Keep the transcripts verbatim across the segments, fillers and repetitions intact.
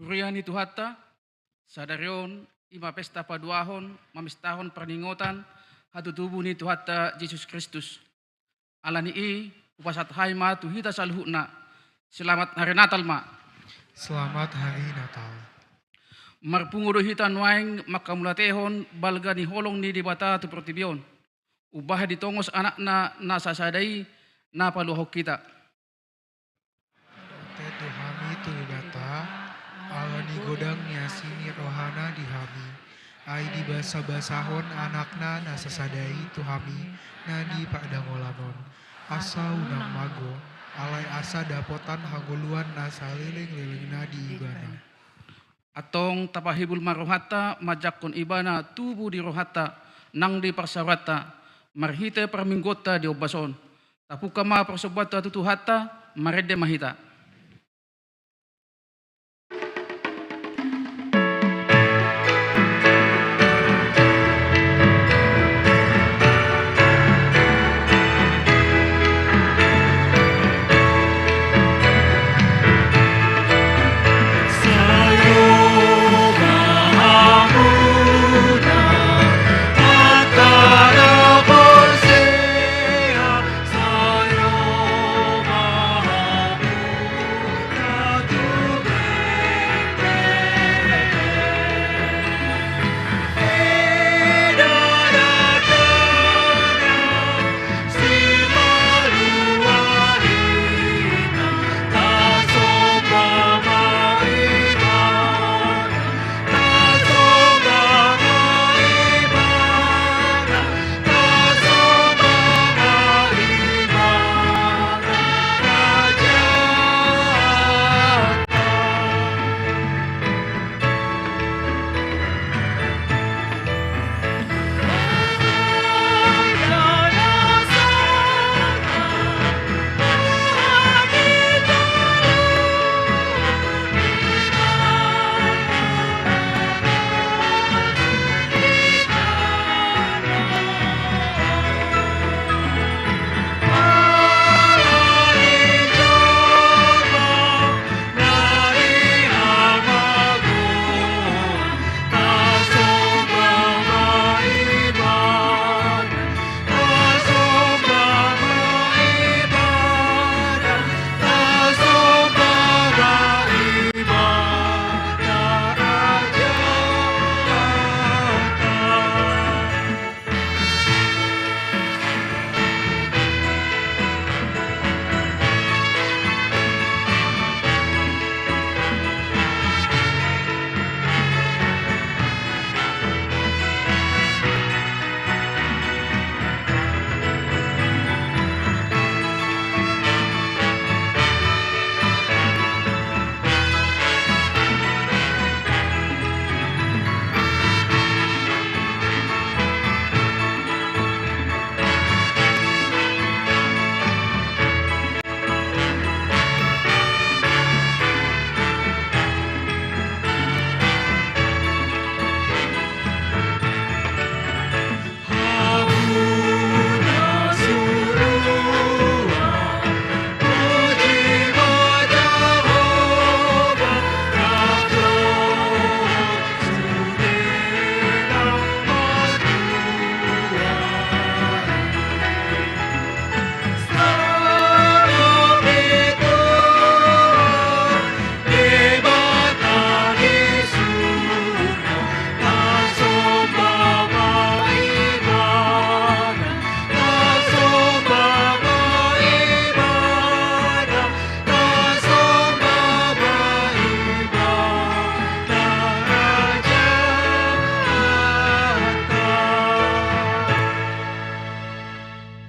Huria ni Tuhanta, sadari on i ma pesta paduahon mamestahon parningotan hatutubu ni Tuhanta Jesus Kristus. Ala ni i, hupasahat hami ma tu hita saluhutna. Selamat hari Natal ma. Selamat hari Natal. Marpungu do hita nuaeng manghamauliatehon balga ni holong ni Debata tu portibi on. Umbahen ditongos anakna na sasada i na paluahon hita. Dohot tu hami tu Debata, ala ni godang ni asi ni rohana di hami. Ai dibasabasahon anakna na sasada i tu hami na di pardamolan on. Asa unang mago, alai asa dapotan hangoluan na salelenglelengna di ibana. Antong tapahibul ma rohanta manjangkon ibana tubu di rohanta nang di parsaoranta, marhite parmingguonta di ombas on. Tapungka ma parsombaonta tu Tuhanta, marende ma hita.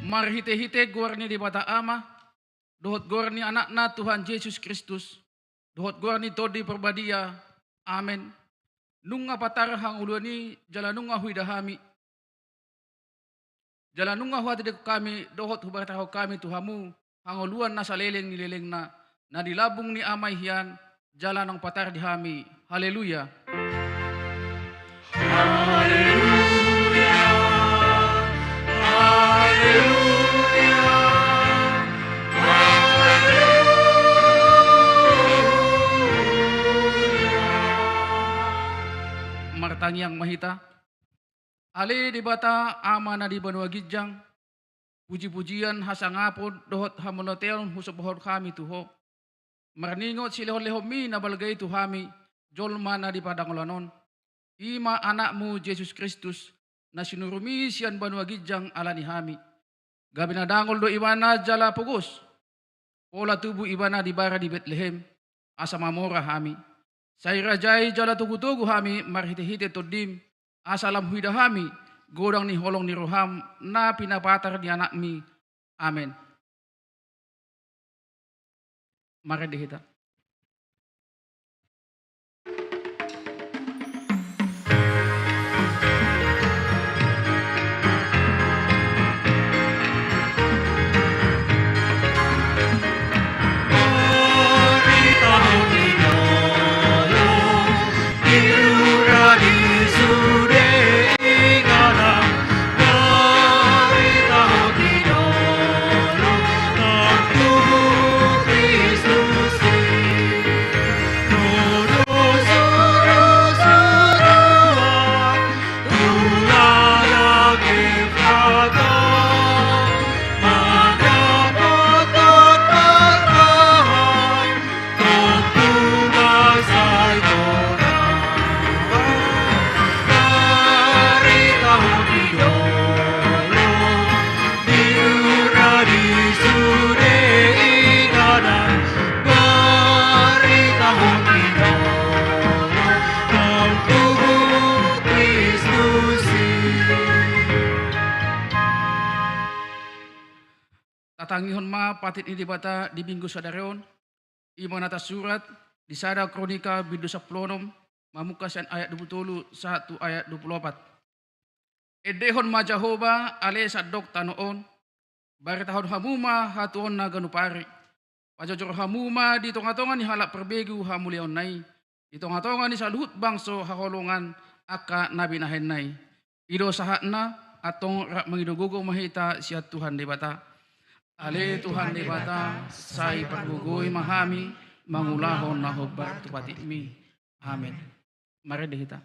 Marhitehite goar ni Debata Ama, dohot goar ni Anakna Tuhan Jesus Kristus, dohot goar ni Tondi Parbadia. Amen. Nunga patar hangoluan i jala nunga huida hami, jala nunga huhatindangkon hami dohot hubertahon hami tu hamu hangoluan na saleleng ni lelengna, na di lambung ni Ama i hian, jala naung patar di hami. Haleluya. Haleluya. Haleluya. Haleluya. Tangiang ma hita. Ale Debata Ama na di banua ginjang, puji-pujian, hasangapon dohot hamauliateon husombahon hami tu Ho. Marningot silehon-lehonmi na balga i tu hami, jolma na di pardalangon on, i ma Anakmu Jesus Kristus, na sinurumi sian banua ginjang ala ni hami. Gabe na dangol do Ibana jala pogos. Pola tubu Ibana di bara di Betlehem, asa mamora hami. Sai rajai jala togu-togu hami marhite-hite Tondim, asa lam huida hami godang ni holong ni roham na pinapatar ni Anakmi. Amen. Marende hita. Tatangihon ma patik ni Debata di Minggu sadari on, i ma na tarsurat di sada Kronika bindu sampulu onom, mamungka sian ayat dua pulu tolu sahat tu ayat dua pulu opat. Endehon ma Jahowa, ale sandok tano on, baritahon hamu ma hatuaonna ganup ari. Pajojor hamu ma di tonga-tonga ni halak parbegu hamuliaonna i, di tonga-tonga ni saluhut bangso haholongan angka na binahenna i. I do sahatna, antong rap mangido gogo ma hita sian Tuhan Debata. Ale Tuhan Debata, sai pargogoi ma hami mangulahon na hombar tu patikmi. Amen. Marende hita.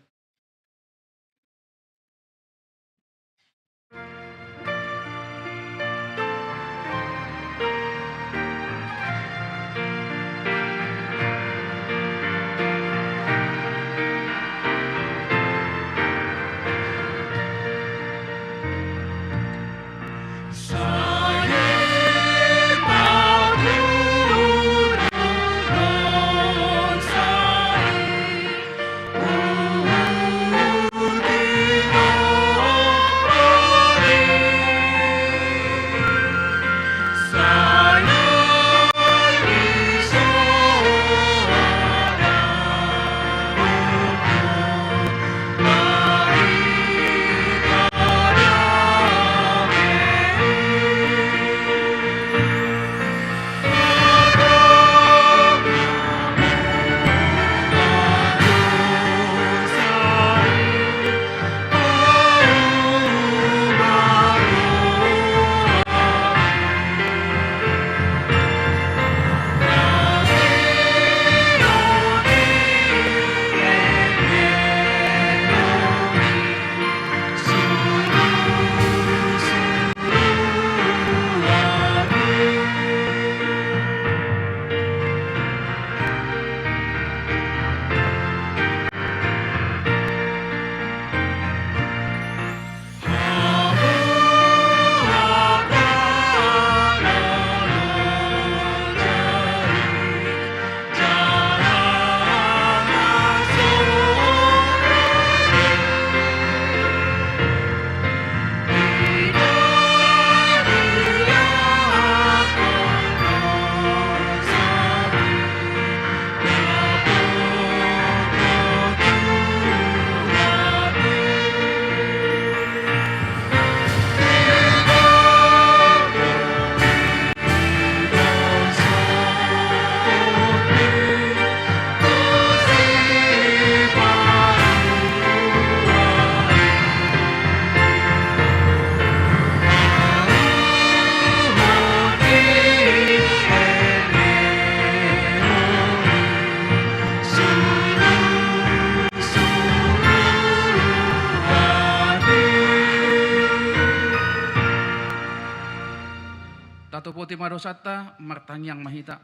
ma dosanta, martangiang ma hita.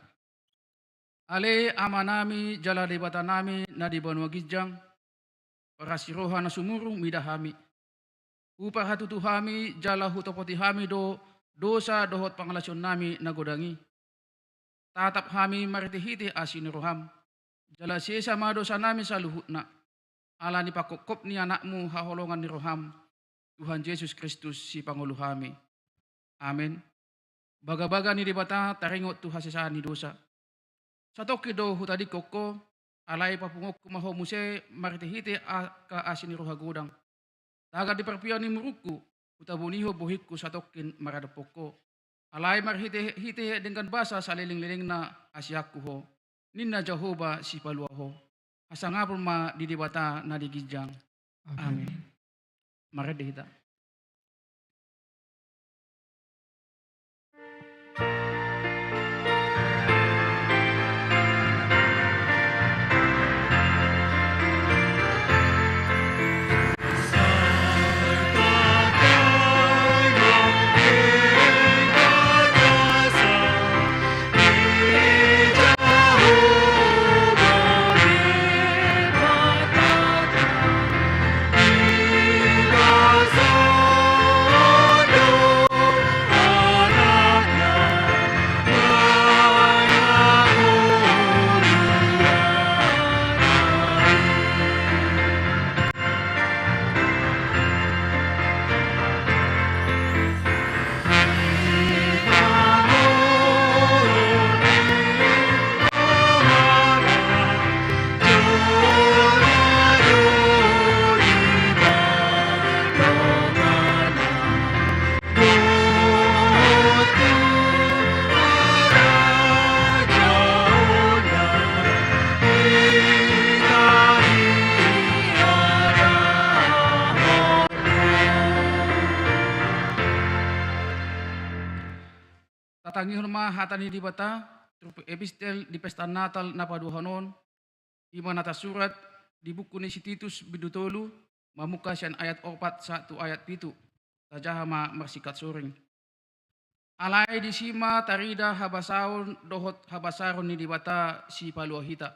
Ale Amanami jala Debatanami na di banua ginjang, parasi roha na sumurung mida hami. Huparhatutu hami jala hutopoti hami do dosa dohot pangalaosionnami na godang i. Tatap hami marhitehite asi ni roham. Jala sesa ma dosanami saluhutna, ala ni panghophop ni Anakmu haholongan ni roham, Tuhan Jesus Kristus Sipangolu hami. Amen. Bagabaga ni Debata taringot tu hasesaan ni dosa. Satongkin do hutadingkon ho, alai papunguonku ma ho muse marhitehite angka asi ni roha godang. Tagan di parpioan ni murungku, hutabunihon bohingku satongkin maradophon ho. Alai marhitehite denggan basa salelenglelengna hasianku ho, ninna Jahowa Sipalua ho. Hasangapon ma di Debata na di ginjang. Amen. Amen. Marende hita. Tatangihon ma hata ni Debata, turpuk epistel di pesta Natal na paduahon on, i ma na tarsurat di buku ni si Titus bindu tolu, mamungka sian ayat opat sahat tu ayat pitu. Tajaha ma marsingkat soring. Alai disi ma tarida habasaon dohot habasaron ni Debata Sipalua hita.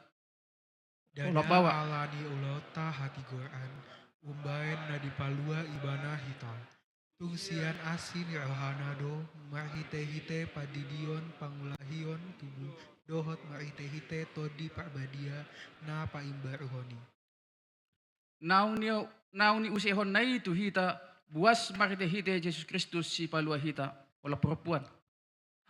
Ndada ala ni ulaonta hatigoran, umbahen na dipalua Ibana hita. Tung sian asi ni rohana do, marhitehite pandidion pangulahion tubu, dohot marhitehite Tondi Parbadia na paimbaruhon i. Naung ni, naung niusehonna i tu hita, buas marhitehite Jesus Kristus Sipalua hita. Holan parompuan.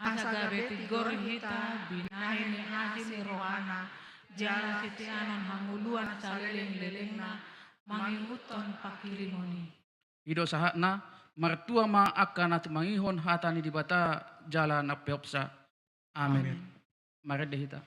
Asa gabe tigor hita binahen ni asi ni rohana, jala siteanon hangoluan salelenglelengna, mangihuthon panghirimon i. I do sahatna, martua ma angka na tumangihon hata ni Debata jala na peopsa. Amen. Amen. Marende hita.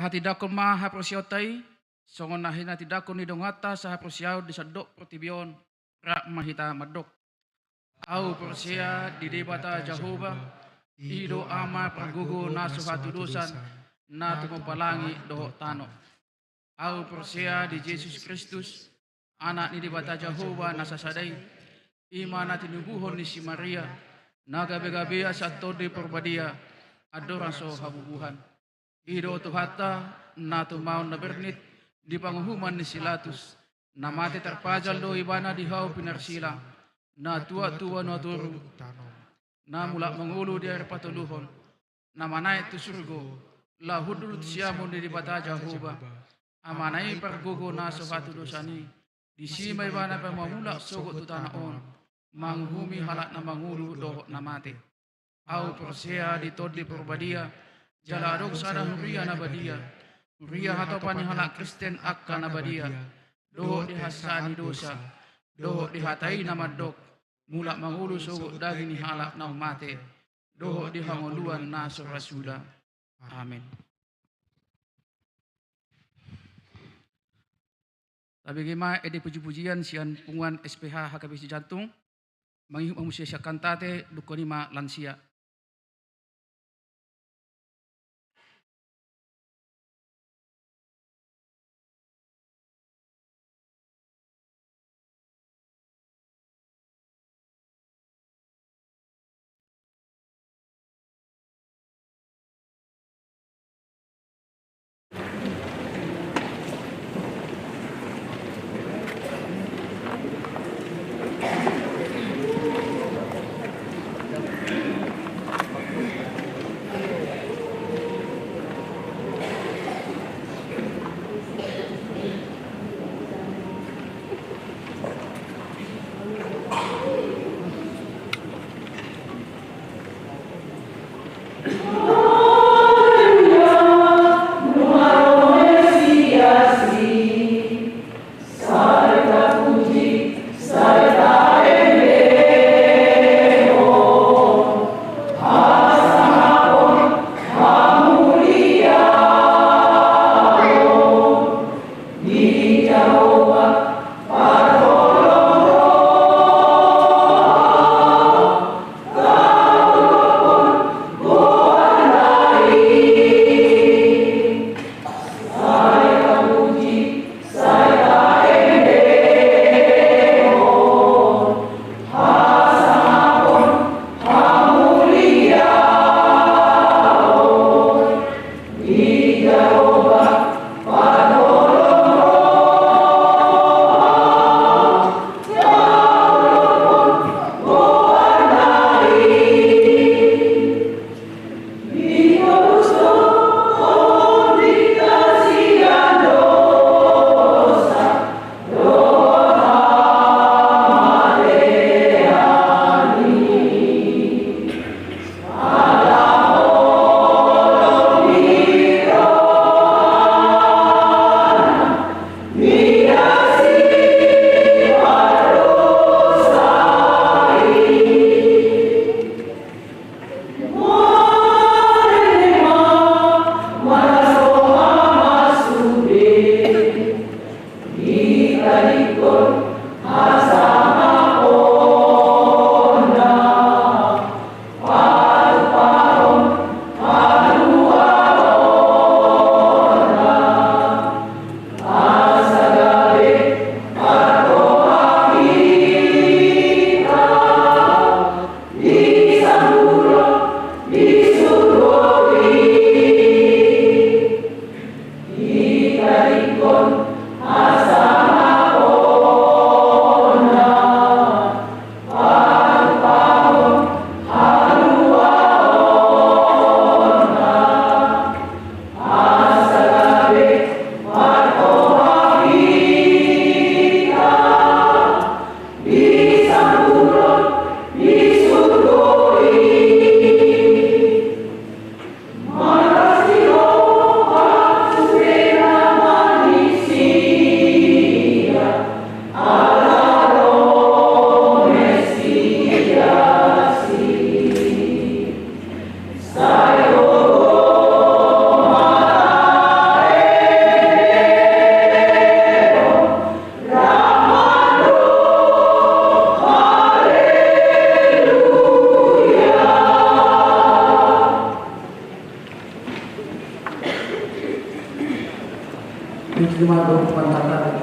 Tahatindangkon ma haporseaonta i, songon na hinatindangkon ni donganta sahaporseaon di sandok portibi on, rap ma hita mandok. Ahu porsea di Debata Jahowa, i do Ama pargogo na so hatudosan, na tumompa langit dohot tano. Ahu porsea di Jesus Kristus, Anak ni Debata Jahowa na sasada i, i ma na tinubuhon ni si Maria, na gabegabean sian Tondi Porbadia, andorang so habubuhan. I do Tuhanta, na tumaon na bernit di panguhuman ni si Latus, na mate tarpajal do ibana di hau pinarsila, na tuat tu banua toru, na mulak mangolu di ari patoluhon, na manaek tu surgo, laho hundul tu siamun ni Debata Jahowa, Amana i pargogo na so hatudosan i, disi ma ibana pamamulak sogot tu tano on, manguhumi halak na mangolu dohot na mate. Ahu porsea di Tondi Porbadia, jala adong sada huria na badia, huria hatopan ni halak Kristen angka na badia, dohot di hasesaan ni dosa, dohot di hata i na mandok, mulak mangolu sogot daging ni halak naung mate, dohot di hangoluan na so ra suda. Amen. Tabege ma ende pujipujian sian punguan S P H H K B Sijantung, mangihut ma muse sian kantate, dungkon i ma lansia. Terima kasih, Tuhan Tata.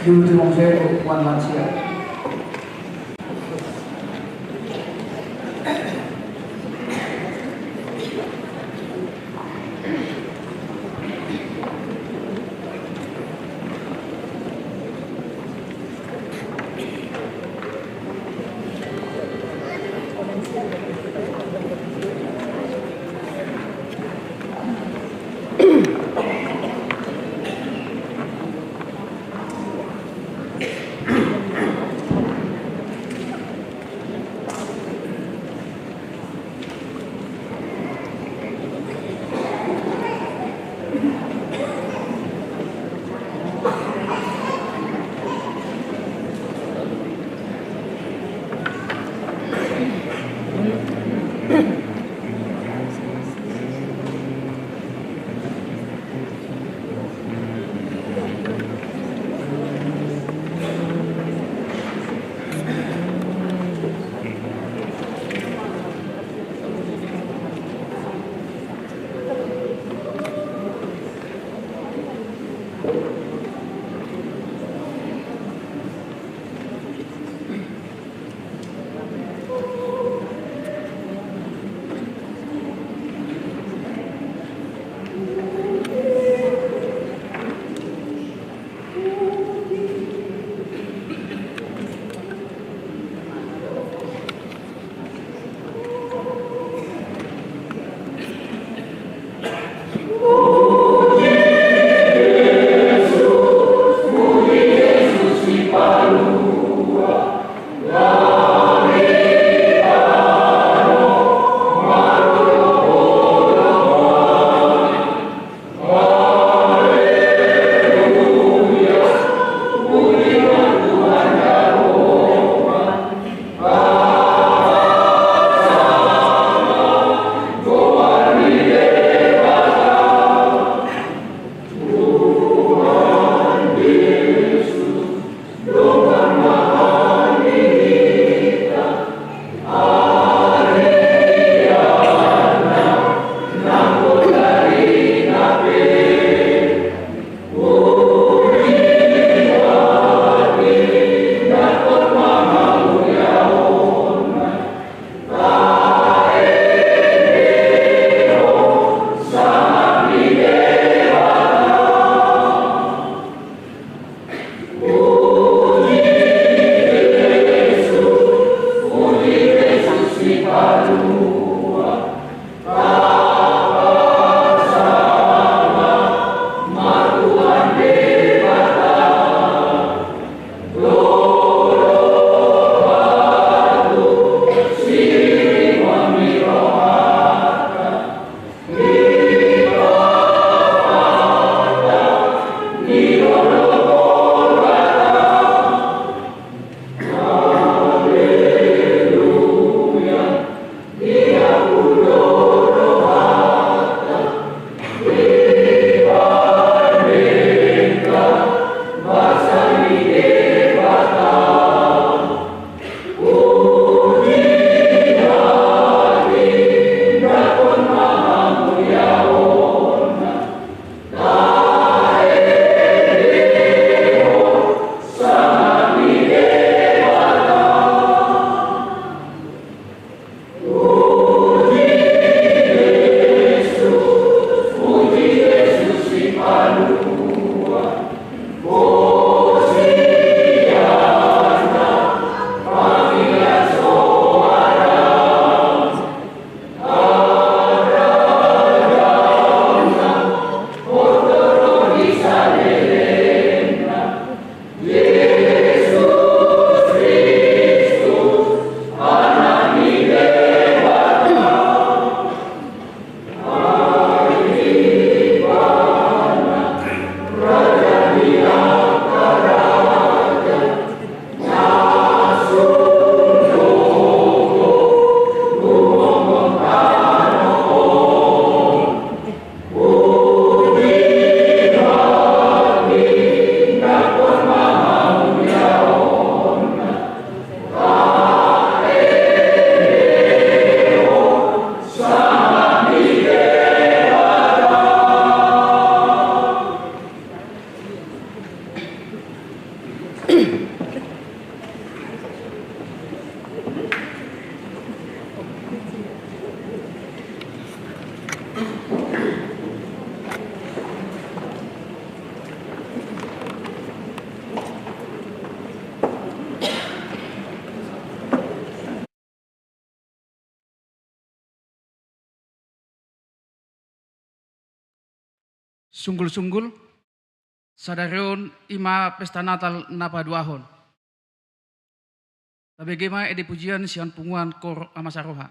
Di ujung sego puan lansia. Sunggul-sunggul, sadari on i ma pesta Natal na paduahon. Tabege ma ende pujian sian punguan Kor Amasa Roha.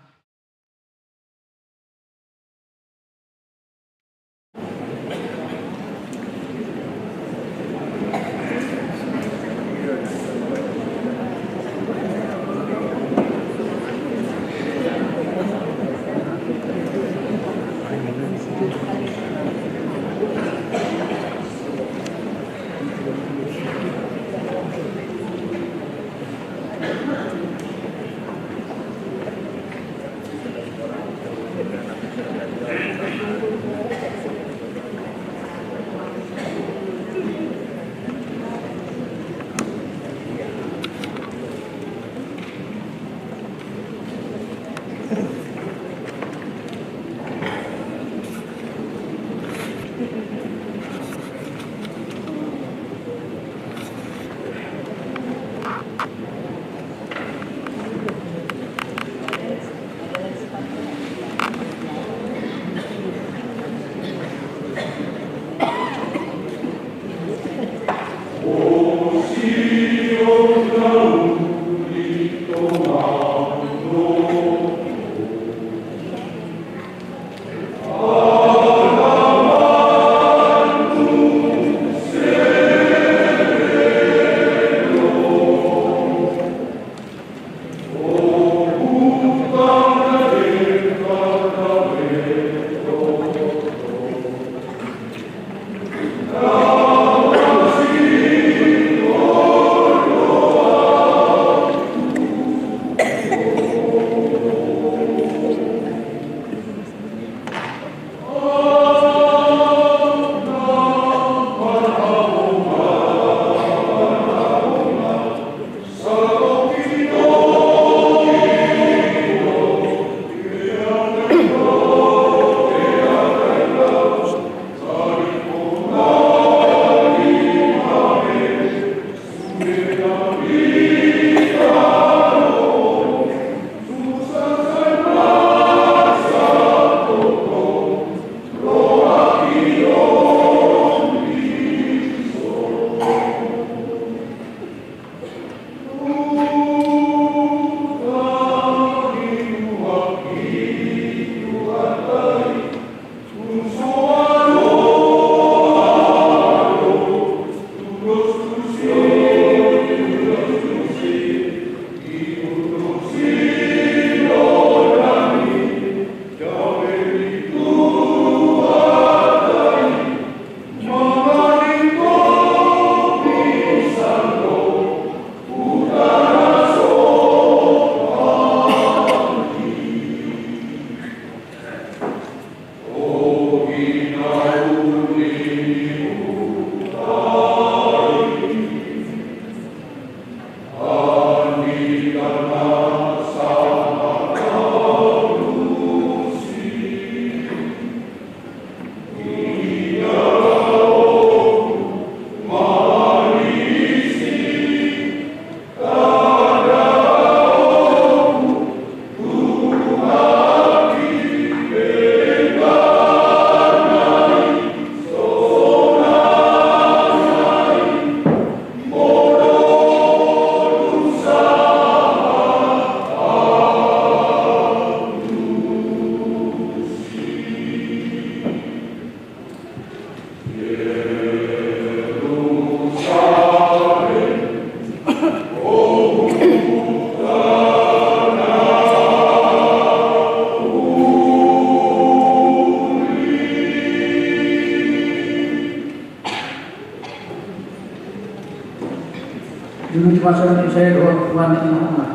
Dulu di masa saya doang, Tuhan yang mengalah.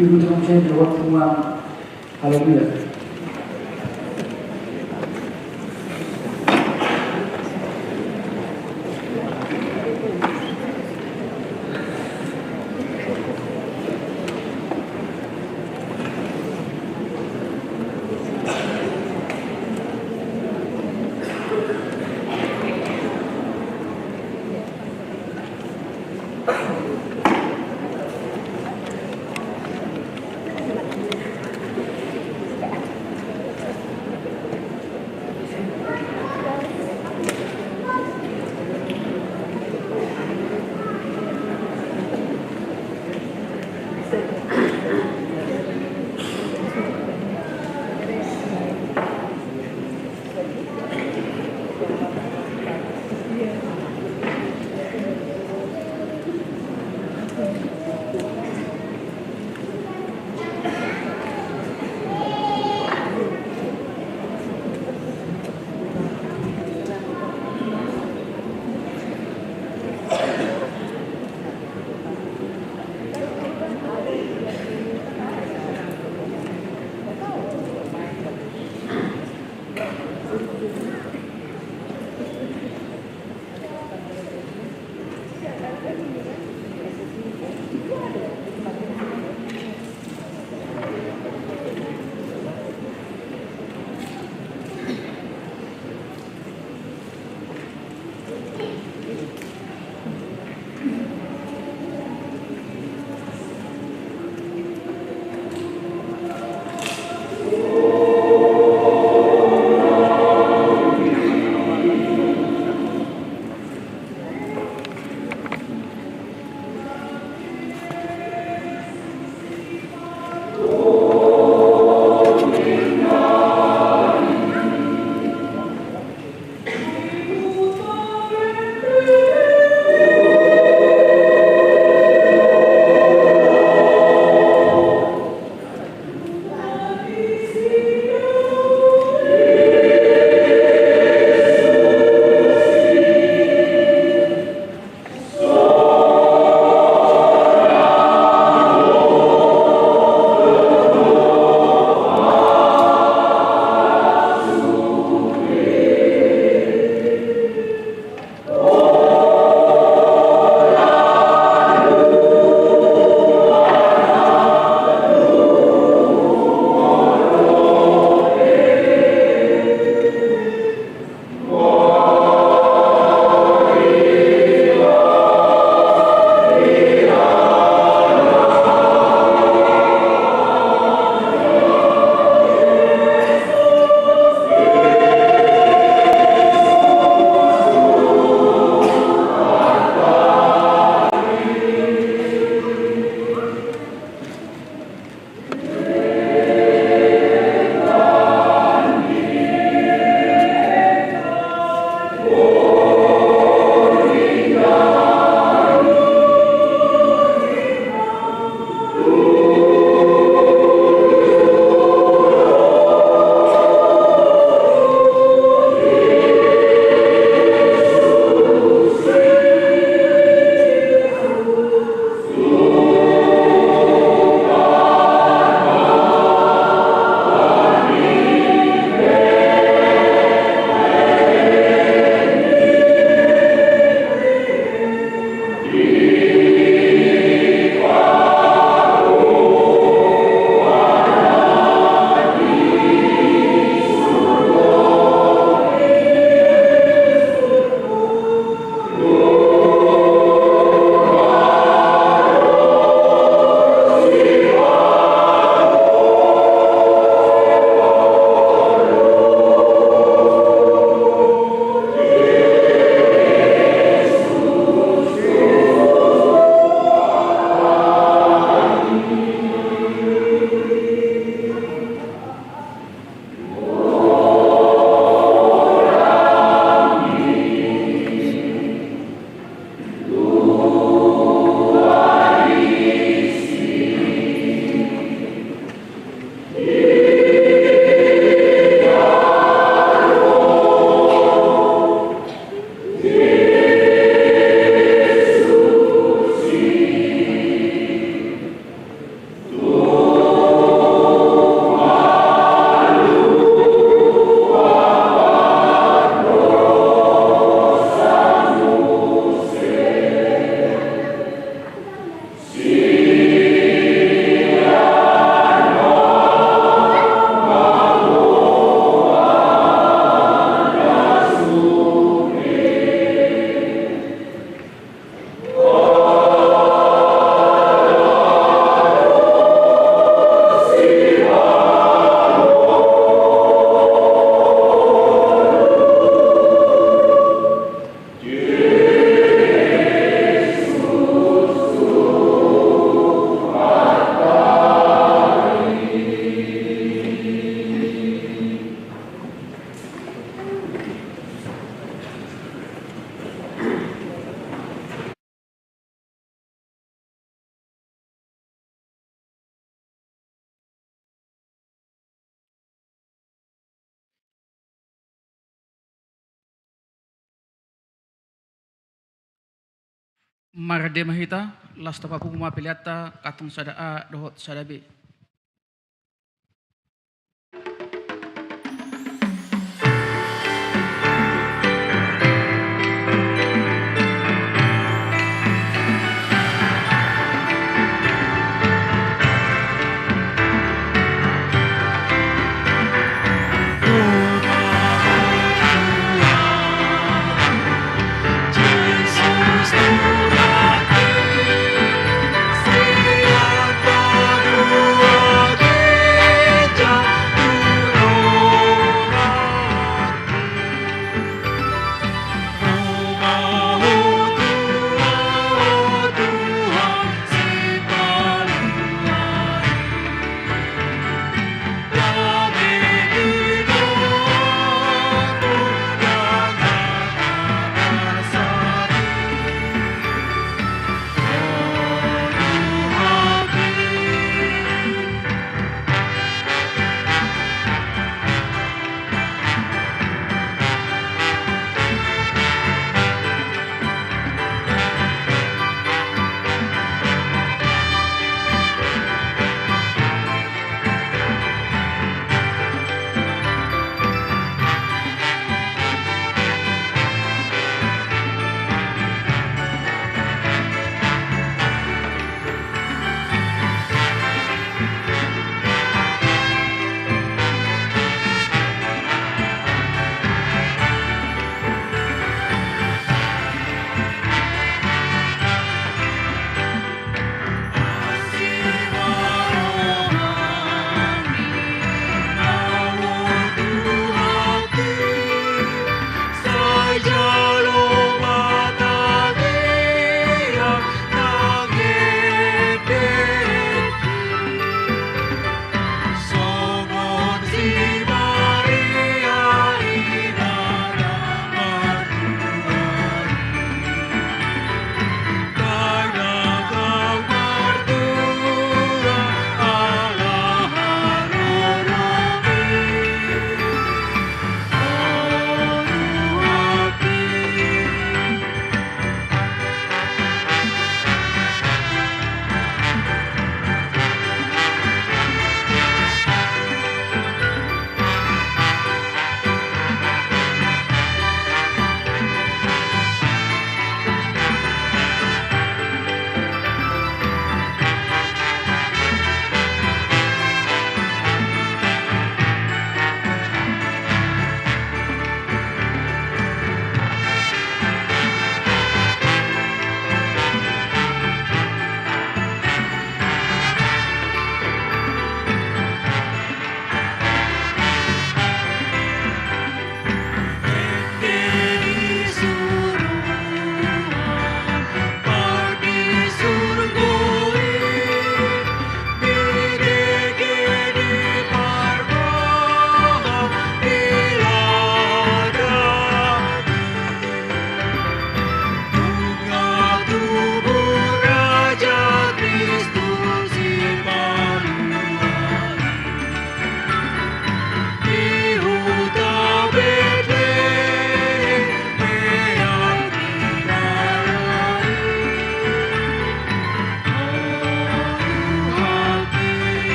Ibu Tuhan saya di waktu malam. Haleluya. Marende ma hita, laos tapapungu ma peleanta kantong sada A dohot sada B.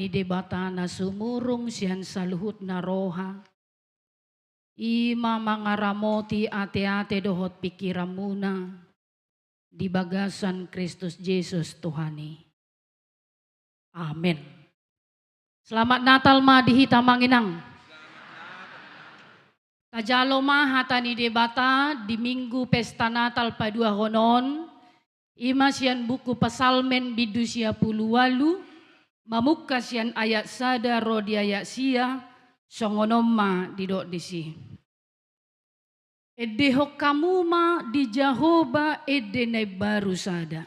ni Debata na sumurung sian saluhutna roha, i ma mangaramoti ateate dohot pingkiranmuna di bagasan Kristus Jesus Tuhan i. Amen. Selamat Natal ma di hita, Amang Inang. Tajalo ma hata ni Debata di Minggu pesta Natal paduahon on, i ma sian buku Psalmen bindu sia pulu ualu, mamungka sian ayat sada ro di ayat sia, songon on ma didok disi. Endehon hamu ma di Jahowa ende na imbaru sada.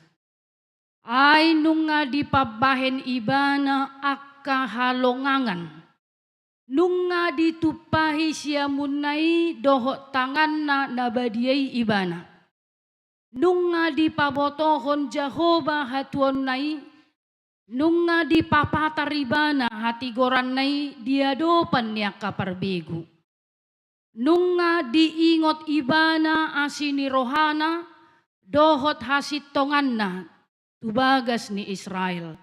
Ai nunga dipambahen Ibana angka halongangan. Nunga ditumpahi siamunna i dohot tanganna na badia i Ibana. Nunga dipabotohon Jahowa hatuaonna i, nunga dipapatar Ibana hatigoranna i di adopan ni angka parbegu. Nunga diingot Ibana asi ni rohana dohot hasintonganna tu bagas ni Israel.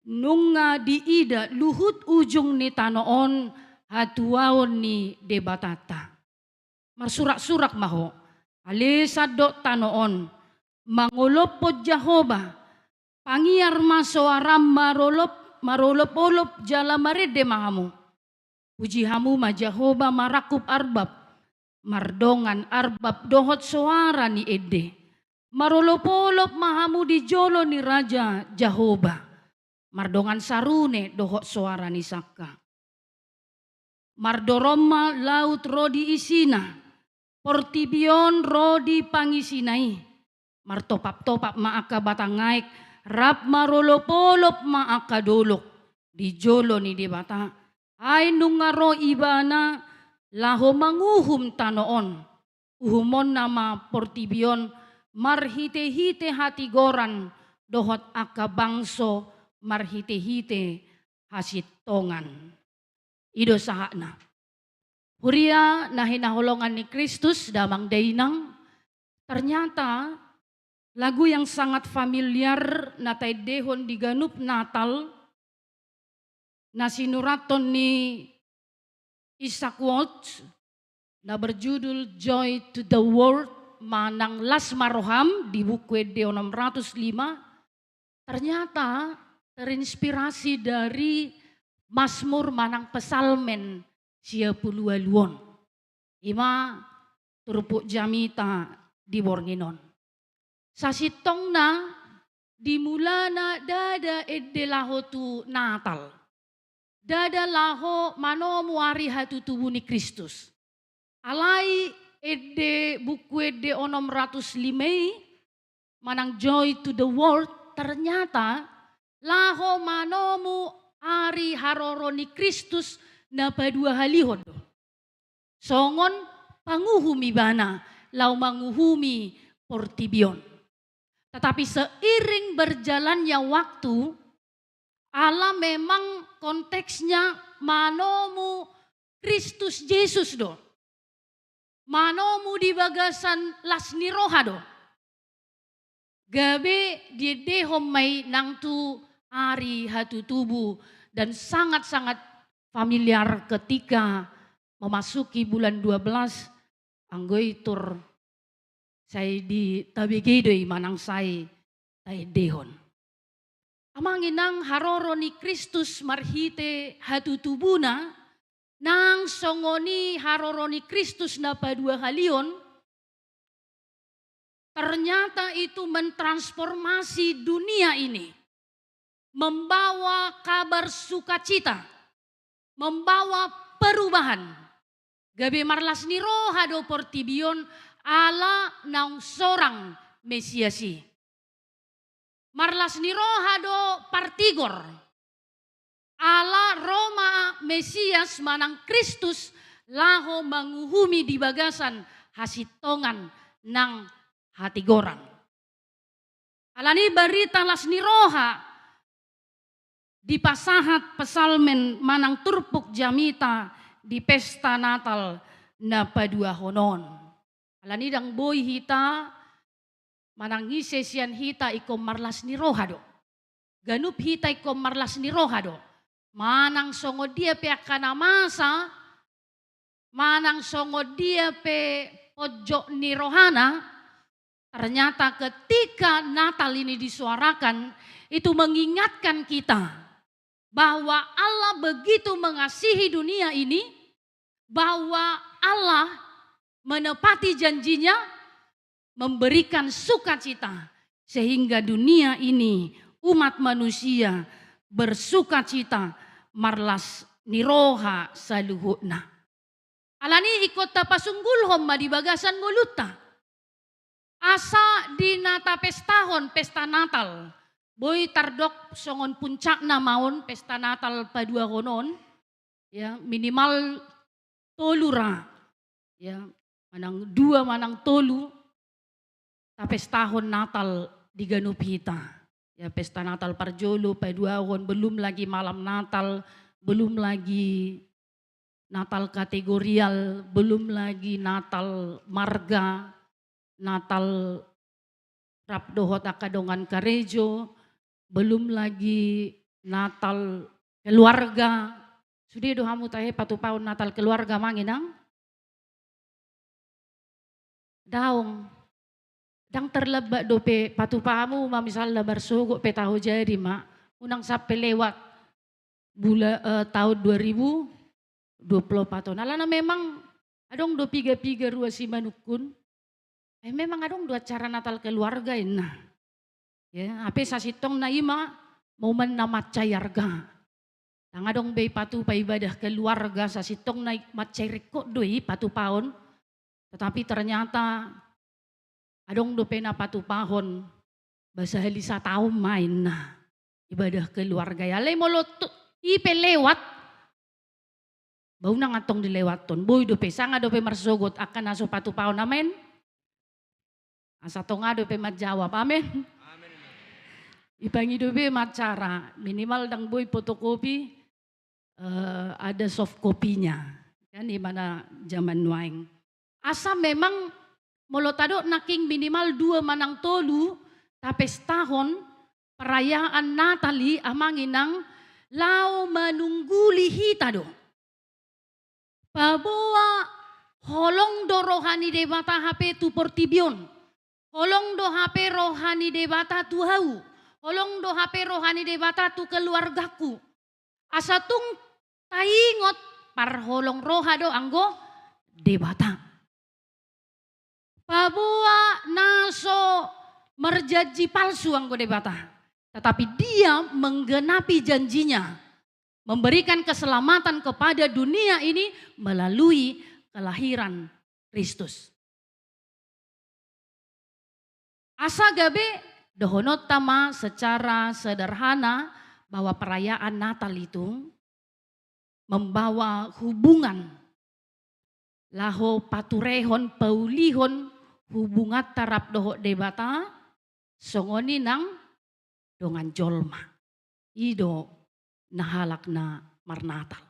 Nunga diida luhut ujung ni tano on hatuaon ni Debatanta. Marsurak-surak ma ho, ale sandok tano on, mangolophon Jahowa, pangiar ma soaram marolop, marolop-olop jala marende ma hamu. Puji hamu ma Jahowa marangkup arbab, mardongan arbab dohot soara ni ende. Marolop-olop ma hamu di jolo ni Raja Jahowa, mardongan sarune dohot soara ni sangka. Mardorong ma laut ro di isina, portibi on ro di pangisina i. Martopap-topap ma angka batang aek, rap marolop-olop ma angka dolok di jolo ni Debata. Ai nunga ro Ibana laho manguhum tano on. Uhumonna ma portibi on marhite-hite hatigoran dohot angka bangso marhite-hite hasintongan. I do sahatna. Huria na hinaholongan ni Kristus, damang dainang, ternyata lagu yang sangat familiar na taendehon di ganup Natal, na sinurathon ni Isaac Watts, na berjudul Joy to the World, manang Las ma Roham, di buku ende onom ratus lima, ternyata terinspirasi dari Mazmur manang Psalmen sia pulu ualu on. I ma turpuk jamita di borngin on. Sasintongna di mulana ndada ende laho tu Natal. Ndada laho manomu ari hatutubu ni Kristus. Alai ende, buku ende onom ratus lima i, manang Joy to the World, ternyata laho manomu ari haroro ni Kristus na paduahalihon do. Songon panguhum Ibana laho manguhumi portibi on. Tetapi seiring berjalannya waktu, ala memang konteksnya manomu Kristus Jesus do. Manomu di bagasan las ni roha do. Gabe diendehon ma i nang tu ari hatutubu, dan sangat-sangat familiar ketika memasuki bulan dua belas, anggo i tor sai di tabege do i manang sai taendehon. Amang inang, haroro ni Kristus marhite hatutubuna, nang songon i haroro ni Kristus na paduahalihon, ternyata itu mentransformasi dunia ini, membawa kabar sukacita, membawa perubahan. Gabe marlas ni roha do portibi on ala naung sorang Mesias i. Marlas ni roha do partigor ala ro ma Mesias manang Kristus laho manguhumi di bagasan hasintongan nang hatigoran. Alani barita las ni roha dipasahat psalmen manang turpuk jamita di pesta Natal na paduahon on. Alani ndang boi hita manang ise sian hita ingkon marlas ni roha do. Ganup hita ingkon marlas ni roha do. manang songon dia pe angka na masa, manang songon dia pe ponjot ni rohana, ternyata ketika Natal ini disuarakan, itu mengingatkan kita bahwa Allah begitu mengasihi dunia ini, bahwa Allah menepati janjinya, memberikan sukacita, sehingga dunia ini, umat manusia bersukacita, marlas ni roha saluhutna. Alani i ingkon tapasunggulhon ma di bagasan ngolunta. Asa di na tapestahon pesta Natal, boi tardok songon puncakna ma on pesta Natal paduahon on, ya, minimal tolu ra, ya, manang dua manang tolu, tapestahon Natal di ganup hita. Ya, pesta Natal parjolo, paduahon, belum lagi malam Natal, belum lagi Natal kategorial, belum lagi Natal marga, Natal rap dohot angka dongan karejo, belum lagi Natal keluarga. Sude do hamu tahe patupahon Natal keluarga, Amang Inang? Daong. Ndang terlambat dope patupamu ma, misalna marsogot pe taho jadi ma, unang sampe lewat bula, eh, tahun dua ribu dua puluh empat on. Alana memang adong do piga-piga ruas i manungkun. Eh, memang adong do acara Natal keluarga inna. Ya, hape sasintongna i ma momen na mansai arga. Ndang adong be ipatupa ibadah keluarga, sasintongna i mansai ringkot do i patupahon. Tetapi ternyata adong dope na patupahon, ba sahali sataon ma inna ibadah keluarga i. Alai molo tu, i pe lewat, ba unang antong dilewathon, boi dope, sanga dope marsogot angka na so patupahon. Amen. Asa tonga dope manjawab. Amen. Amen. Ipangido be ma acara, minimal ndang boi fotokopi, eh, ada soft copy-nya. Kan i ma na jaman nuaeng. Asa memang molo tadok nangkin minimal dua manang tolu tapestahon perayaan Natal i, Amang Inang, laho manungguli hita do. Paboa holong do roha ni Debata hape tu portibi on. Holong do hape roha ni Debata tu hau. Holong do hape roha ni Debata tu keluargaku. Asa tung taingot, parholong roha do anggo Debata. Paboa na so marjanji palsu anggo Debata, tetapi Dia menggenapi janjinya, memberikan keselamatan kepada dunia ini melalui kelahiran Kristus. Asa gabe dohononta ma secara sederhana bahwa perayaan Natal itu membawa hubungan, laho paturehon, paulihon hubunganta rap dohot Debata, songon i nang dongan jolma. I do na halak na marnatal.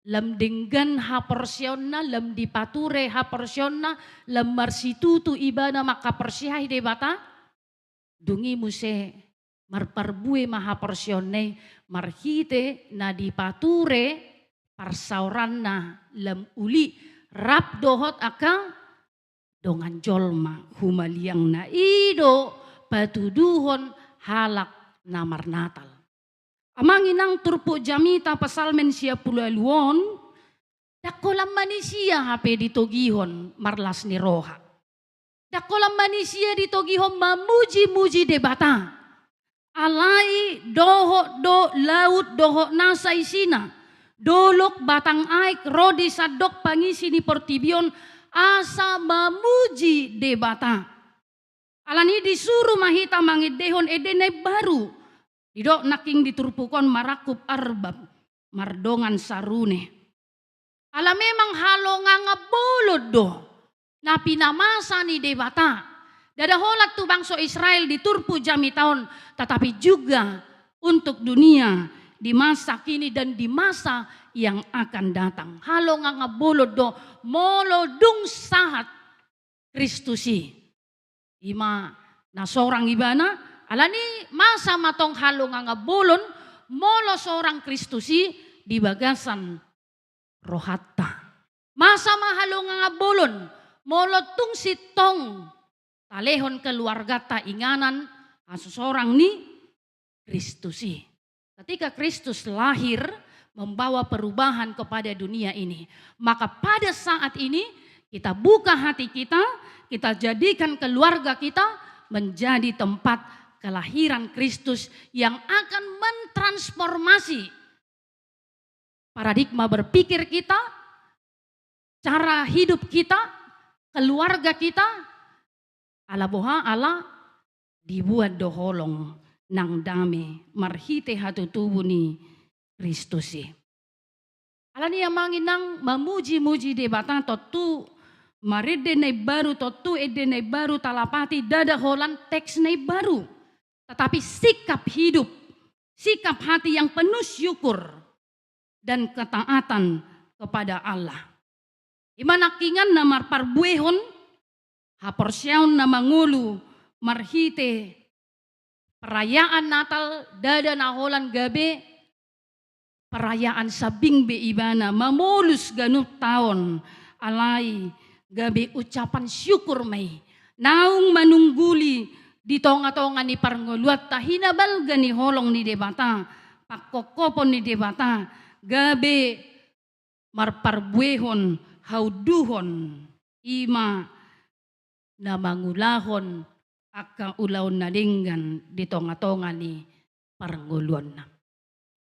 Lam denggan haporseaonna, lam dipature haporseaonna, lam marsitutu ibana mangkaporseai Debata, dung i muse marparbue ma haporseaonna i marhite na dipature parsaoranna lam uli rap dohot angka dongan jolma humaliangna. I do patuduhon halak na marnatal. Amang inang, turpuk jamita Psalmen sia pulu ualu on, ndang holan manisia hape ditogihon marlas ni roha. Ndang holan manisia ditogihon mamujimuji Debata. Alai dohot do laut dohot nasa isina, dolok, batang aek, ro di sandok pangisi ni portibi on, asa mamuji Debata. Alani i disuru ma hita mangendehon ende na imbaru. Didok nangkin di turpuk on marangkup arbab, mardongan sarune. Ala memang halongangan bolon do na pinamasa ni Debata. Ndada holan tu bangso Israel di turpuk jamita on, tetapi juga untuk dunia di masa kini dan di masa yang akan datang. Halongangan bolon do molo dung sahat Kristus i. I ma na sorang ibana, alani masa ma tong halongangan bolon, molo sorang Kristus i di bagasan rohanta. Masa ma halongangan bolon, molo tung sintong talehon keluarganta inganan hasosorang ni Kristus i. Ketika Kristus lahir membawa perubahan kepada dunia ini, maka pada saat ini kita buka hati kita, kita jadikan keluarga kita menjadi tempat kelahiran Kristus yang akan mentransformasi paradigma berpikir kita, cara hidup kita, keluarga kita. Ala boha? Ala dibuat do holong nang dame marhite hatutubu ni Kristus i. Alani i amang inang, mamuji-muji Debata tontu marende na imbaru, tontu ende na imbaru talapati, ndada holan teks na imbaru. Tetapi sikap hidup, sikap hati yang penuh syukur dan ketaatan kepada Allah. I ma nangkiningan na marparbuehon haporseaon na mangolu marhite perayaan Natal, ndada na holan gabe perayaan sambing be ibana, mamolus ganup taon, alai gabe ucapan syukur ma i. Naung manungguli di tonga-tonga ni parngoluanta hinabalga ni holong ni Debata, pangkophopon ni Debata, gabe marparbuehon haunduhon, i ma na mangulahon angka ulaon na denggan di tonga-tonga ni parngoluonna.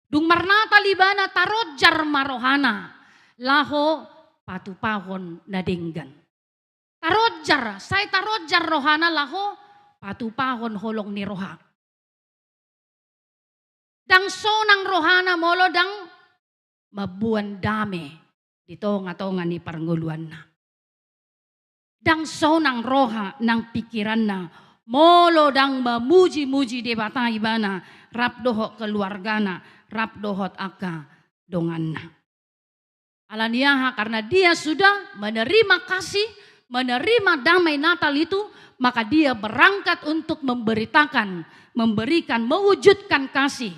Dung marnatal ibana, taronjar ma rohana laho patupahon na denggan. Taronjar, sai taronjar rohana laho patupahon holong ni roha. Ndang sonang rohana molo ndang mamboan dame di tonga-tonga ni parngoluanna. Ndang sonang roha nang pikiranna molo ndang mamuji-muji Debata ibana, rap dohot keluargana, rap dohot angka donganna. Alani aha? Karena dia sudah menerima kasih, menerima damai Natal itu, maka dia berangkat untuk memberitakan, memberikan, mewujudkan kasih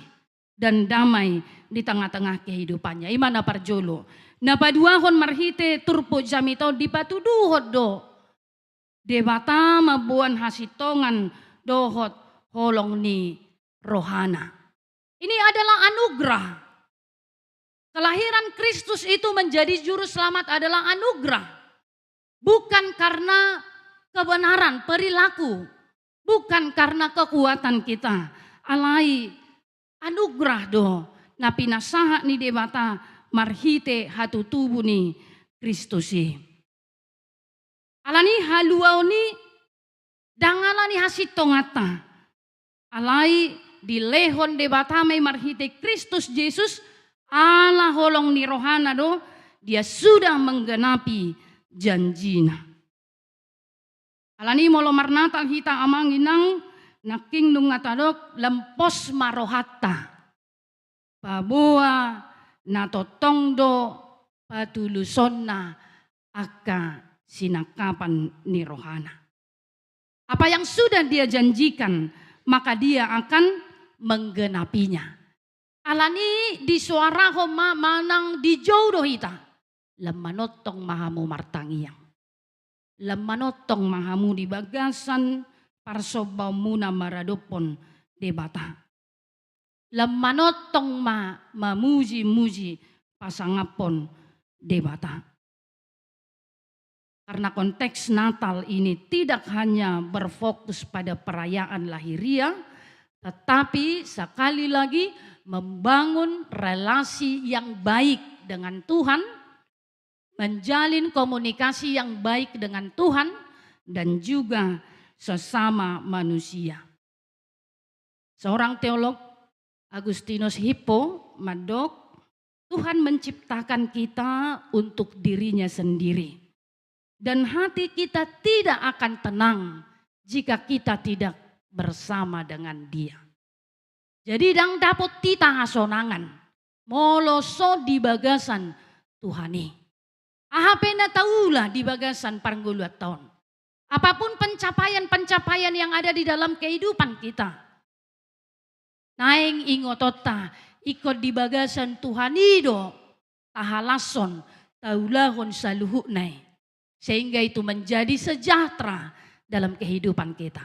dan damai di tengah-tengah kehidupannya. I ma na parjolo. Na paduahon, marhite turpuk jamita on dipatuduhon do Debata mamboan hasintongan dohot holong ni rohana. Ini adalah anugerah. Kelahiran Kristus itu menjadi juru selamat adalah anugerah. Bukan karena kebenaran perilaku, bukan karena kekuatan kita. Alai anugerah do na pinasahat ni Debata marhite hatutubu ni Kristus i. Alani i haluaon i ndang alani hasintonganta. Alai dilehon Debata ma i marhite Kristus Jesus, ala holong ni rohana do, dia sudah menggenapi janjina. Alani i molo marnatal hita amang inang, nangkin nunga tadok, lempos ma rohanta paboa na tongtong do patulusonna angka sinangkapan ni rohana. Apa yang sudah dia janjikan, maka dia akan menggenapinya. Alani i disoarahon ma manang dijou do hita. Lam manongtong ma hamu martangiang. Lam manongtong ma hamu di bagasan parsombaonmuna maradophon Debata. Lam manongtong ma mamuji-muji pasangaphon Debata. Karena konteks Natal ini tidak hanya berfokus pada perayaan lahiriah, tetapi sekali lagi membangun relasi yang baik dengan Tuhan, menjalin komunikasi yang baik dengan Tuhan dan juga sesama manusia. Seorang teolog, Agustinus Hippo, mandok, Tuhan menciptakan kita untuk dirinya sendiri. Dan hati kita tidak akan tenang jika kita tidak bersama dengan Dia. Jadi, ndang dapot hita hasonangan molo so di bagasan Tuhan i. Aha pe na taula di bagasan parngoluanta on, apapun pencapaian-pencapaian yang ada di dalam kehidupan kita, naeng ingotonta, Ingkon di bagasan Tuhan i do tahalashon, taulahon saluhutna i. Sehingga itu menjadi sejahtera dalam kehidupan kita.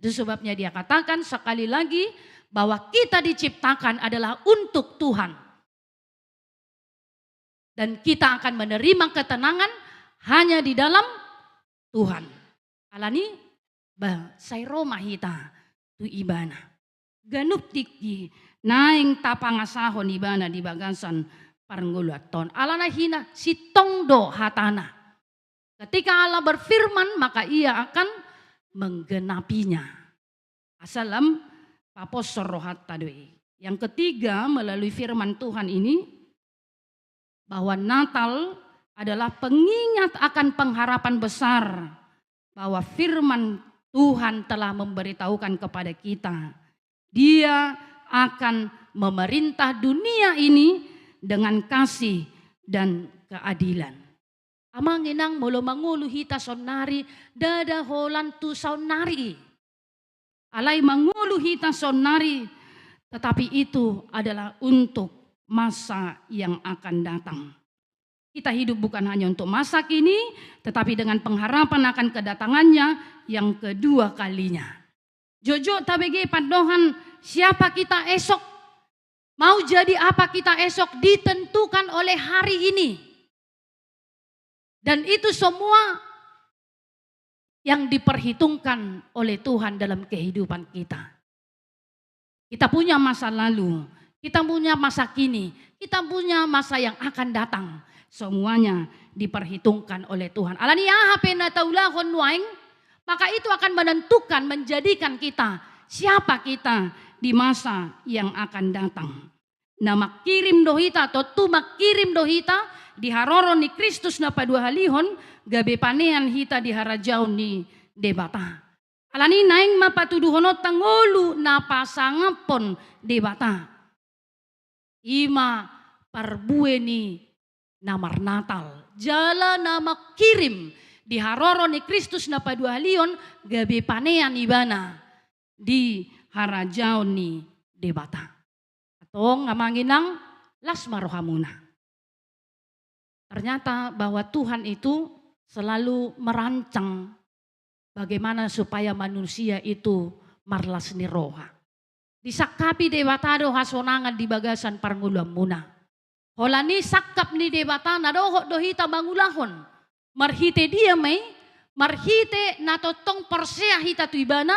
Itu sebabnya dia katakan sekali lagi bahwa kita diciptakan adalah untuk Tuhan. Dan kita akan menerima ketenangan hanya di dalam Tuhan. Alani, ba, sai ro ma hita tu Ibana. Ganup tingki naeng tapangasahon Ibana di bagasan parngoluanta on. Alana hina sintong do hatana. Ketika Allah berfirman, maka Ia akan menggenapinya. Asa lam paposhon rohanta do i. Yang ketiga, melalui firman Tuhan ini, bahwa Natal adalah pengingat akan pengharapan besar bahwa firman Tuhan telah memberitahukan kepada kita, Dia akan memerintah dunia ini dengan kasih dan keadilan. Amang inang, molo mangolu hita saonnari, ndada holan tu saonnari i. Alai mangolu hita saonnari, tetapi itu adalah untuk masa yang akan datang. Kita hidup bukan hanya untuk masa kini, tetapi dengan pengharapan akan kedatangan-Nya yang kedua kalinya. Jotjot tabege pandohan siapa kita esok, mau jadi apa kita esok ditentukan oleh hari ini. Dan itu semua yang diperhitungkan oleh Tuhan dalam kehidupan kita. Kita punya masa lalu, kita punya masa kini, kita punya masa yang akan datang. Semuanya diperhitungkan oleh Tuhan. Alani aha pe na taulahon nuaeng, maka itu akan menentukan, menjadikan kita siapa kita di masa yang akan datang. Na mangkirim do hita, tontu mangkirim do hita di haroro ni Kristus na paduahalihon, gabe panean hita di harajaon ni Debata. Alani naeng ma patuduhononta ngolu na pasangaphon Debata. I ma parbue ni na marnatal. Jala na mangkirim di haroro ni Kristus na paduahalihon gabe panean Ibana di harajaon ni Debata. Antong amang inang, las ma rohamuna. Ternyata bahwa Tuhan itu selalu merancang bagaimana supaya manusia itu marlas ni roha. Disangkapi Debata do hasonangan di bagasan parngoluanmuna. Holan i sangkap ni Debata na dohot do hita mangulahon. Marhite dia ma i? Marhite na tongtong porsea hita tu Ibana,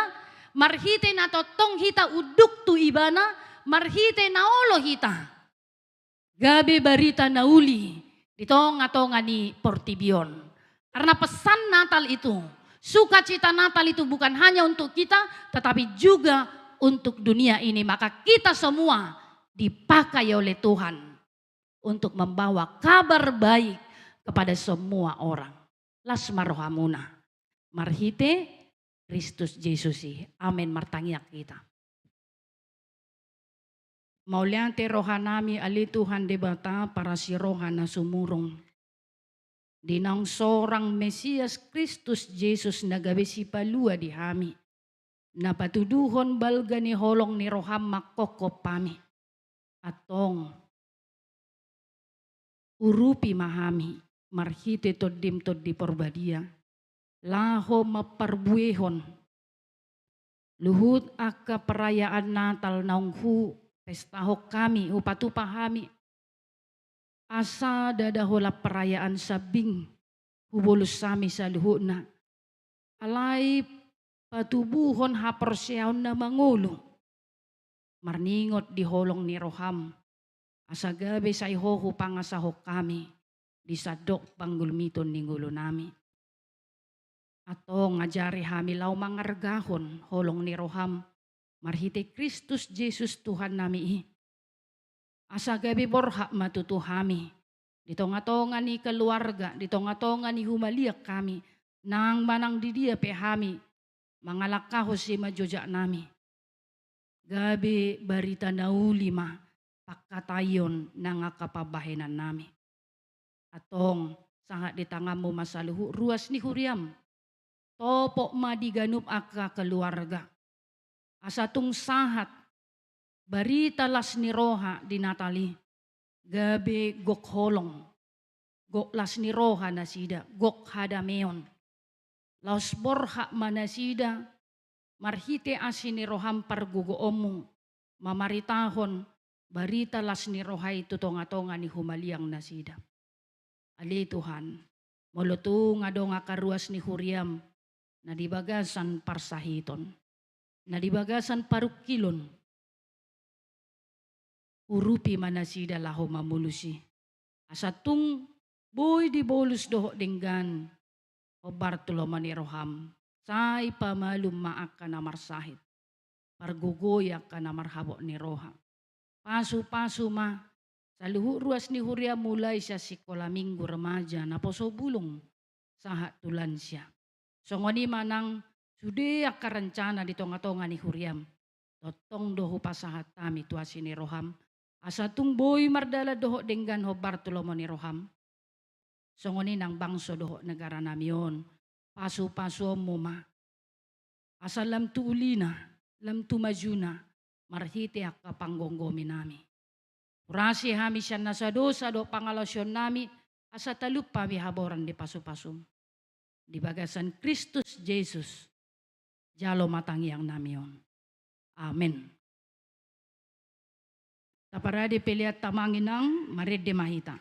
marhite na tongtong hita unduk tu Ibana, marhite na olo hita gabe barita na uli di tongatonga ni portibi on. Karena pesan Natal itu, sukacita Natal itu bukan hanya untuk kita, tetapi juga untuk dunia ini. Maka kita semua dipakai oleh Tuhan untuk membawa kabar baik kepada semua orang. Las ma rohamuna. Marhite Kristus Jesus i. Amen. Martangiang hita. Mauliate rohanami ale Tuhan Debata parasi roha na sumurung. Di naung sorang Mesias Kristus Jesus na gabe sipalua di hami. Na patuduhon balga ni holong ni roham manghophop hami. Antong urupi ma hami marhite Tondim Tondi Porbadia, laho mamparbuehon luhut angka perayaan Natal naung hupestahon hami, hupatupa hami. Asa ndada holan perayaan sambing hubolus hami saluhutna. Alai patubuhon haporseaon na mangolu. Marningot di holong ni roham. Asa gabe sai Ho hupangasahon hami di sandok panggulmiton ni ngolunami. Antong ajari hami laho mangargahon holong ni roham marhite Kristus Jesus Tuhannami i. Asa gabe borhat ma tutu hami di tongatonga ni keluarga, di tongatonga ni humaliang hami, nang manang di dia pe hami mangalangkahon simanjojaknami. Gabe barita na uli ma pangkataion nang angka pambahenannami. Antong sahat di tanganmu ma saluhut ruas ni huriam. Topot ma di ganup angka keluarga. Asa tung sahat barita las ni roha di Natal i, gabe gok holong, gok las ni roha nasida, gok hadameon. Laos borhat ma nasida marhite asi ni roham pargogoonmu, mamaritahon barita las ni roha i tu tongatonga ni humaliang nasida. Ale Tuhan, molo tung adong angka ruas ni huriam na di bagasan parsahiton, na di bagasan parungkilon, urupi ma nasida laho mamolus i. Asa tung boi dibolus dohot denggan hombar tu lomo ni roham, sai pamalum ma angka na marsahit, pargogoi angka na marhabot ni roha. Pasupasu ma saluhut ruas ni huriam, mulai sian sikola minggu, remaja, naposo bulung, sahat tu lansia. Songon i ma nang sude angka rencana di tongatonga ni huriam, tongtong do hupasahat hami tu asi ni roham, asa tung boi mardalan dohot denggan hombar tu lomo ni roham. Songon i nang bangso dohot negara nami on, pasupasuonmu ma, asa lam tu ulina, lam tu majuna, marhite angka panggomgomi nami. Urasi hami sian nasa dosa dohot pangalaosion nami, asa talup hami haboran ni pasupasum. Di bagasan Kristus Jesus, jalo ma tangiang nami on. Amen. Taparade pelean ta ma, amang inang, marende ma hita.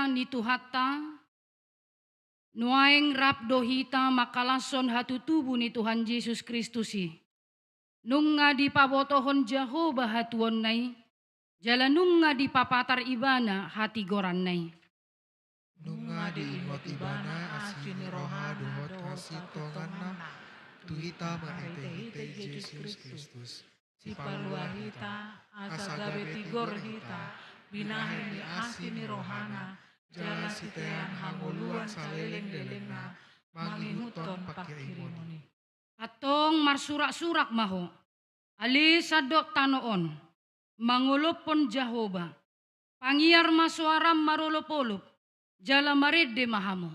ni Tuhanta, nuaeng rap do hita mangkalashon hatutubu ni Tuhan Jesus Kristus i. Nunga dipabotohon Jahowa hatuaonna i, jala nunga dipapatar Ibana hatigoranna i. Nunga diingot Ibana asi ni roha dohot hasintonganna tu hita marhitehite Jesus Kristus, Sipalua hita, asa gabe tigor hita, binahen ni asi ni rohana, jala sitean hangoluan saleleng-lelengna, mangihuthon pangkirimon i. Antong marsurak-surak ma ho, ale sandok tano on, mangolophon Jahowa, pangiar ma soaram marolop-olop, jala marende ma hamu.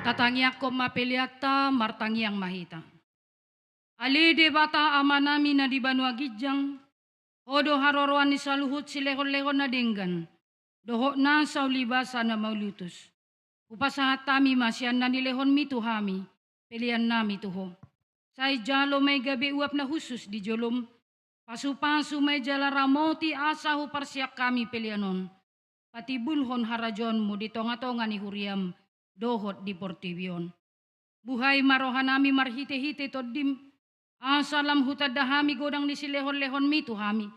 Tatangiangkon ma peleanta, martangiang ma hita. Ale Debata Amanami na di banua ginjang, Ho do haroroan ni saluhut silehon-lehon na denggan, dohot nasa ulibasa na mauliutus. Hupasahat hami ma sian na nilehonmi tu hami, peleannami tu Ho. Sai jalo ma i gabe uap na hushus di jolom, pasu-pasu ma i jala ramoti asa huparsiak hami pelean on. Patimbulhon harajaonmu di tonga-tonga ni huriam, dohot di portibi on. Buhai ma rohanami marhite-hite Tondim, asa lam hutanda hami godang ni silehon-lehonmi tu hami,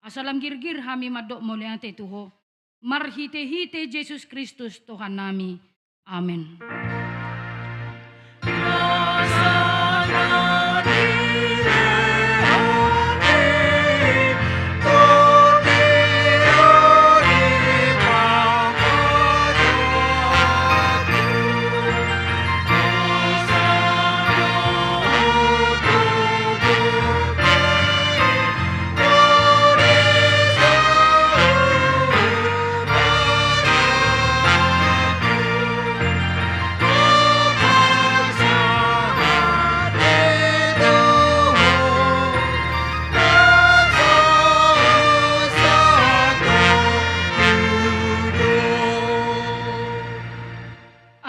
asa lam girgir hami mandok mauliate tu Ho, marhite-hite Jesus Kristus Tuhannami. Amen.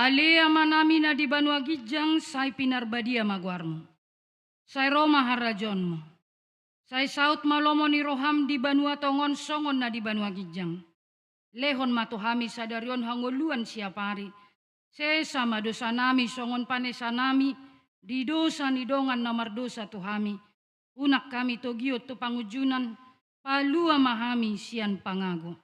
Ale Amanami na di banua ginjang, sai pinarbadia ma goarmu. Sai ro ma harajaonmu. Sai saut ma lomo ni roham di banua tonga on songon na di banua ginjang. Lehon ma tu hami sadari on hangoluan siapari. Sesa ma dosanami songon panesanami di dosa ni dongan na mardosa tu hami. Unang hami togihon tu pangunjunan, palua ma hami sian pangago.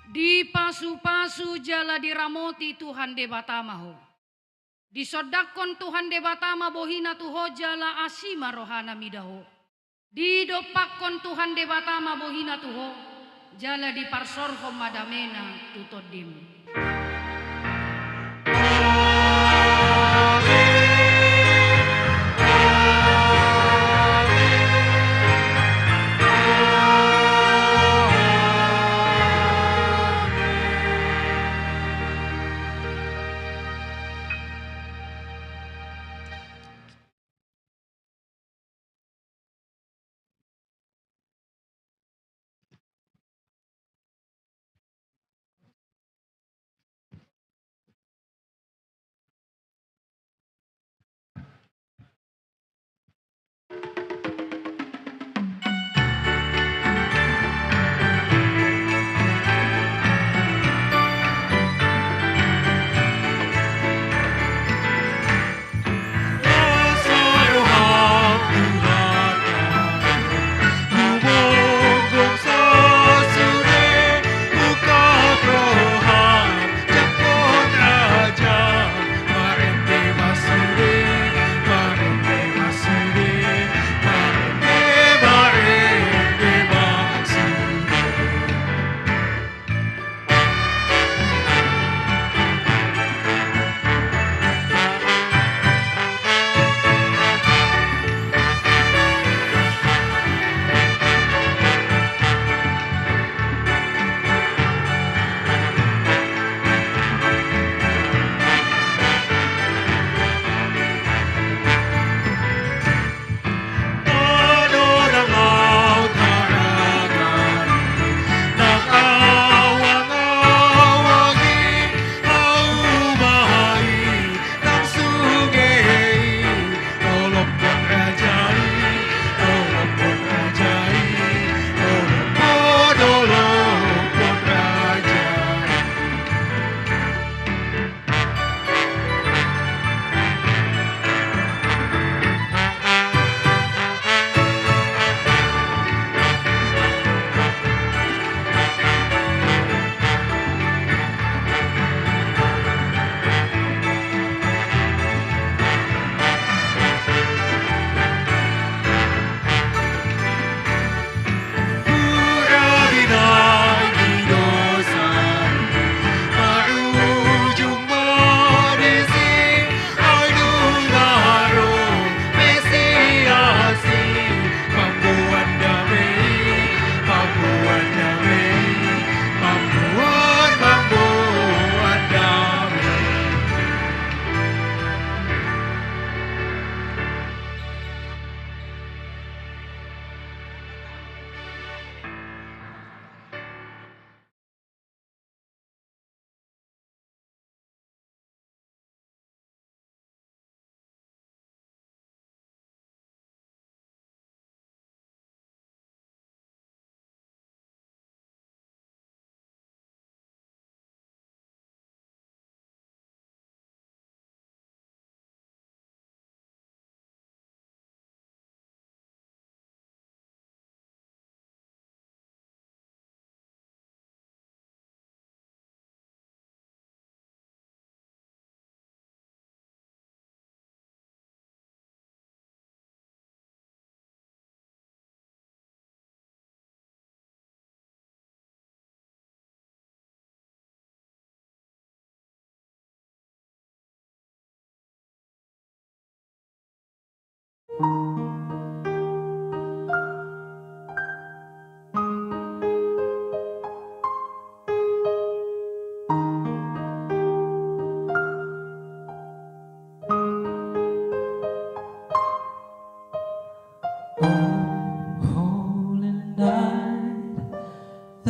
Dipasu-pasu jala diramoti Tuhan Debata ma ho. Disondangkon Tuhan Debata ma bohina tu ho jala asi ma rohana mida ho. Didompakkon Tuhan Debata ma bohina tu ho, jala diparsorhon ma damena tu tondim.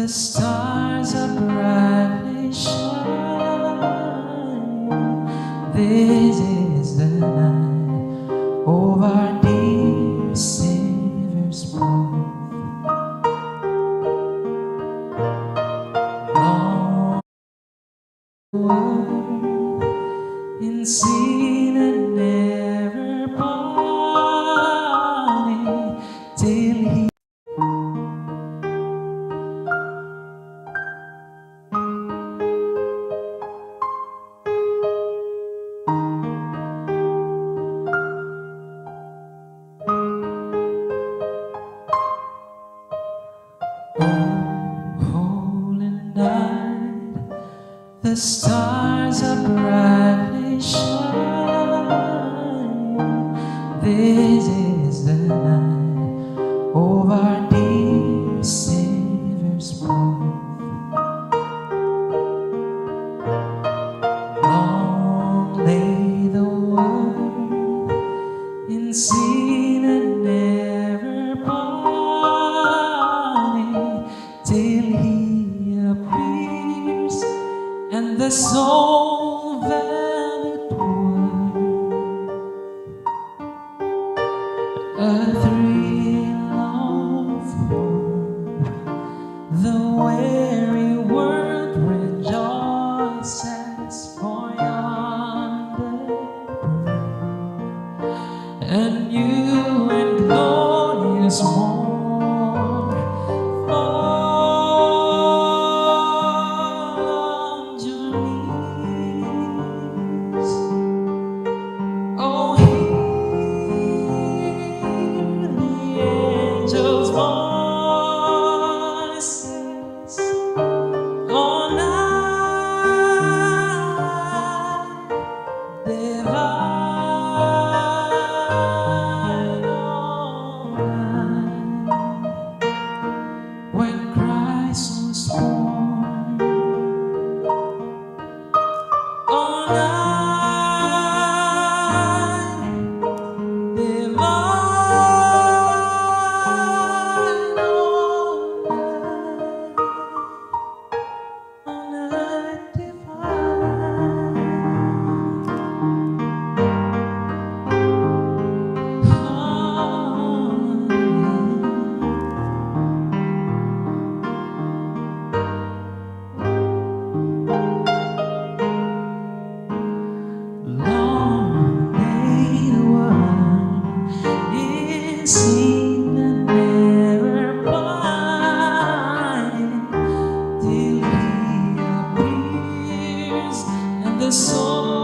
Stars are brightly shining. This is the night of our dear Savior's birth. Long world in sin and never parting till he Oh, holy night, the stars are brightly shining. This is the night of our dear Savior's birth. Long lay the world in sin and never parting till he appears, and the soul valued worth a thrill of hope. The weary world rejoices for yonder birth. A new and glorious morn fall on your knees. Oh, hear the angels' voices. On high, divine on high, when Christ was born. On high, divine on high, on high, divine. Long may the world in sin and error abide, till he appears, and the soul